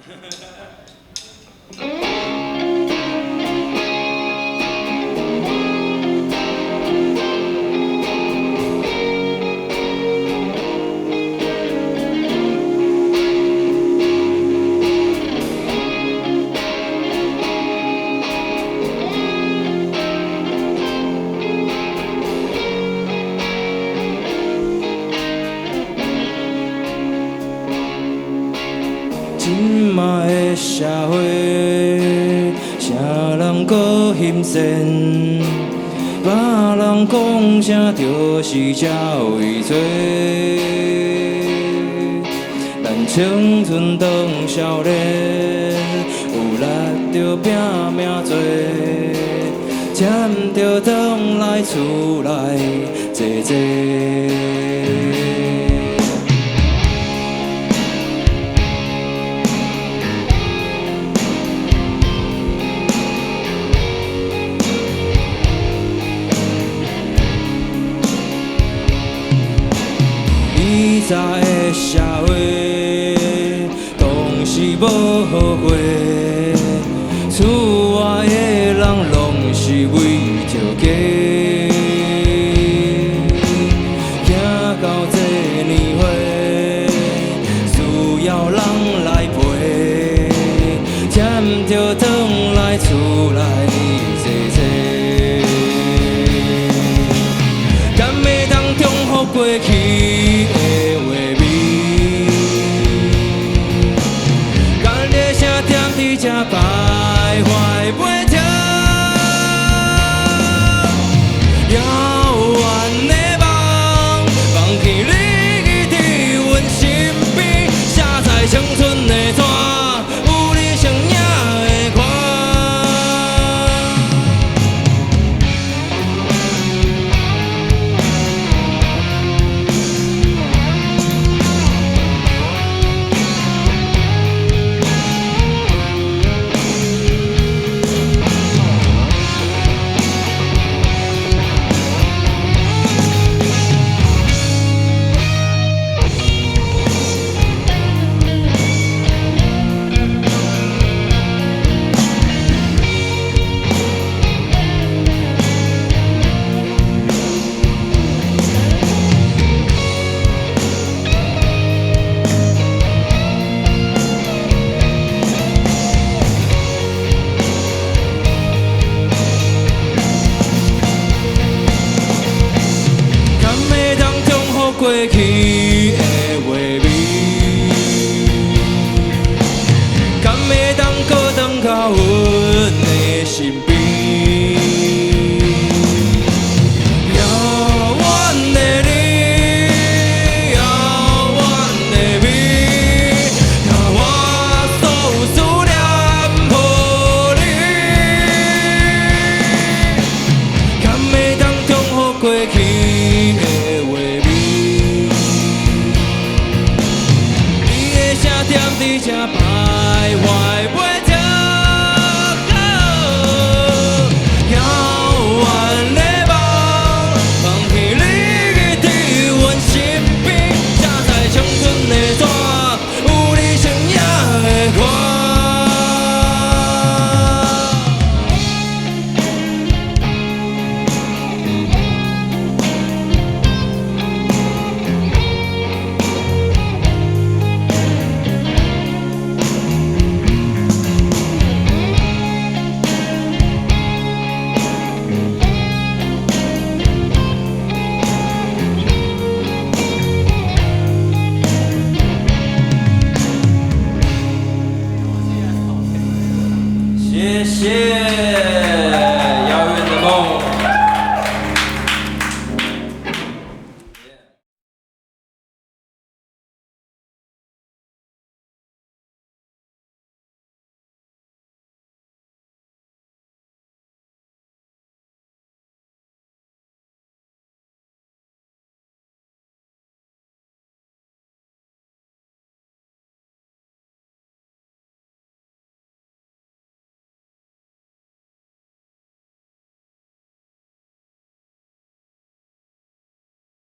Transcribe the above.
這馬的社會，啥人閣欣羡？別人講啥就是照伊做。咱青春當少年，有力就拼命做，忝著轉來厝內坐坐。以早的社會，當時無好過，厝外的人攏是為著家。行到這年歲，需要人來陪，忝著轉來厝內坐坐。敢會當重複過去的畫面？敢你的聲踮佇這徘徊袂停？遙遠的夢，放棄你佇阮身邊，寫在青春的紙，有你身影的看。敢會當重複過去的畫面？敢會當閣轉到阮的身邊？遙遠的你，遙遠的美，若我所有思念予你，敢會當重複過去的畫面？你的聲踮佇這徘徊袂停。遙遠的夢，放棄你佇阮身邊，寫在青春的紙，有你身影的看。謝謝。